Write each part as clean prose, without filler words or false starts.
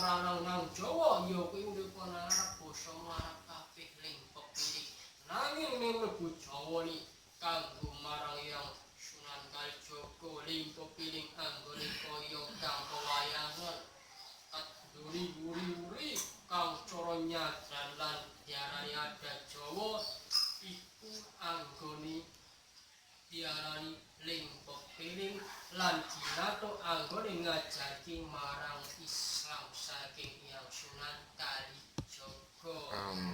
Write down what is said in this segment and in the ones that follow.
ora nang Jawa ya kuwi urip nang Arab basa Arab kabeh ling pepiling. Nanging ning mlebu Jawa ni kanggo marang Hyang Sunan Kalijaga ling pepiling anggone kaya kang pewayangan kaduri uri-uri kang cara nyadran lan diarani adat Jawa iku anggone diarani ling pepiling lan dinato anggone ngajarke marang Islam saking Hyang Sunan Kalijaga.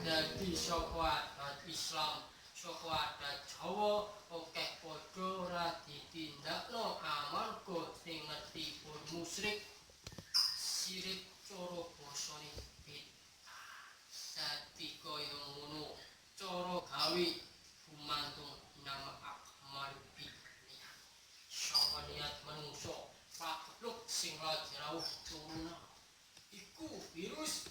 Dadi saka adat Islam, saka adat Jawa akeh padha ora ditindakno amarga sing ngerti pun musyrik sirik cara basane bid'ah. Dadi kaya ngono cara gawe gumantung nama akmal niat. Saka niat manungsa pakepluk sing lagi rawuh corona iku virus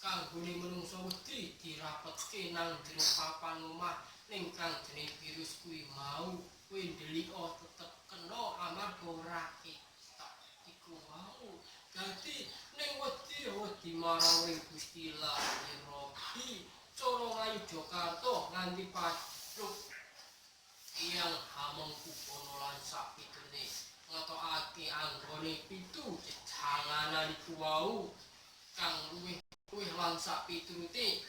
kanggone manungsa wedi dirapetke nang jero papan omah ning kang jenenge virus kuwi mau kuwi ndeliko tetep kena amarga ora ketok iku mau. Dadi ning wedi wedi marang ring Gusti Rabbi cara Ngayogyakarta nganti padluk Hyang Hamengkubuwana lan sakpitune ngetokake anggone pitu jejanganan iku wau kang luwih luwih lan sakpiturute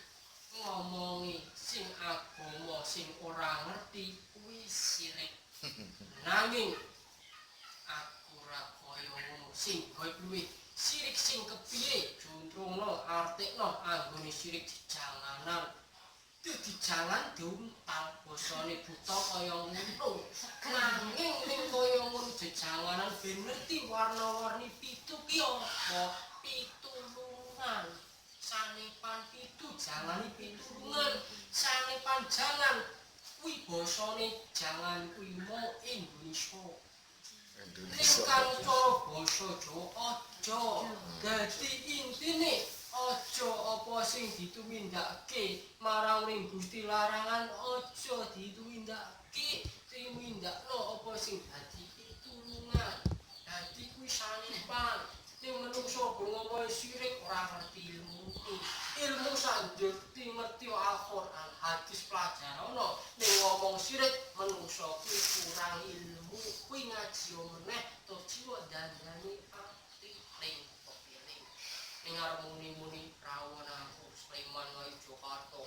ngomongi sing agama sing ora ngerti kuwi sirik. Nanging aku ora kaya ngono sing gaib luwih sirik sing kepiye juntrungno artekno anggone sirik jejanganan. Dadi jangan diuntal basane buta kaya ngono. Nanging ning kaya ngono jejanganan ben ngerti warna-warni pitu ki apa? Pitulungan. Sanepan pitu jangane pitulungan. Sanepan jangan kuwi basane jangan kuwi mau Indonesia. Ning Indonesia. kang cara basa Jawa aja. Dadi intine aja apa sing ditumindakake marang ring Gusti larangan aja ditumindakake, tumindakno apa sing dadi pitulungan. Dadi kuwi sanepan. Ning menungso ngomong sirik ora ngerti ilmu. Ilmu sanjurti ngerti Al-Qur'an, hadis pelajaran ning ngomong sirik menungso kuwi kurang ilmu, kuwi ngaji meneh tur jiwa dandani ati ning pepiling. Ning arep muni-muni rawon aku Sleman Ngayogyakarta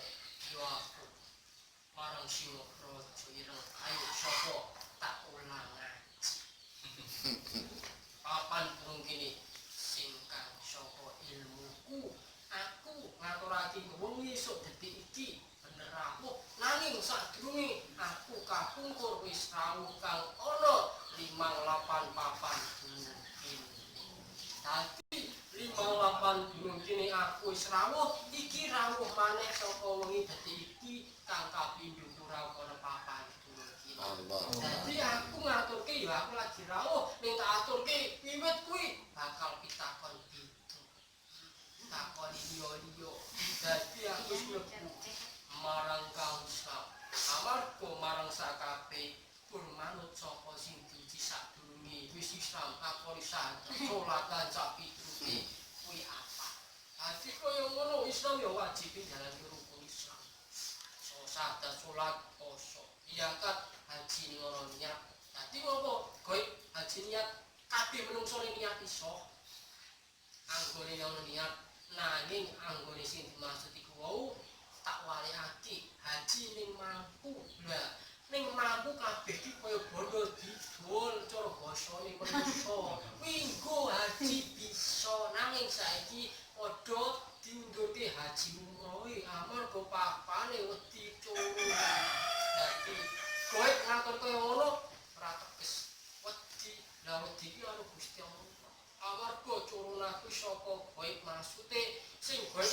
ya aku marang Singo Raja Ireng ayo sapa tak ulang ngaji. Papan durung kene sing kang saka ilmuku aku ngaturake wengi esuk detik iki bener rawuh nanging sadurunge aku kapungkur wis rawuh kang ana 58 papan durung kene. Dadi 58 durung kene aku wis rawuh iki rawuh maneh saka wengi detik iki kang kapindho rawuh ana papan durung kene. Allah. Dadi aku ngaturke ya aku lagi rawuh ning tak aturke wiwit kuwi bakal pitakon pitu. Takoni liya-liya. Dadi aku wis mlebu marang kaum Islam. Amarga marang sakabeh pun manut sapa sing diuji sadurunge wis Islam akoni sahadat salat lan sapiturute kuwi apa. Dadi kaya ngono Islam ya wajib jalan rukun Islam. So sahadat salat poso zakat haji ngono niat. Dadi ngopo? Gaib haji niat kabeh menungso niat iso. Anggone ono niat nanging anggone sing dimaksud iku wau tak walekake haji ning mampu. Lah ning mampu kabeh iki kaya bondo didol cara basane menungso. Minggu haji bisa nanging saiki padha diundurke haji umrohe amarga papane wedi corona. Dadi kowe ngatur kaya ngono ora teges wedi. Lah wedi iki karo Gusti Allah. Amarga corona kuwi saka gaib maksude sing gaib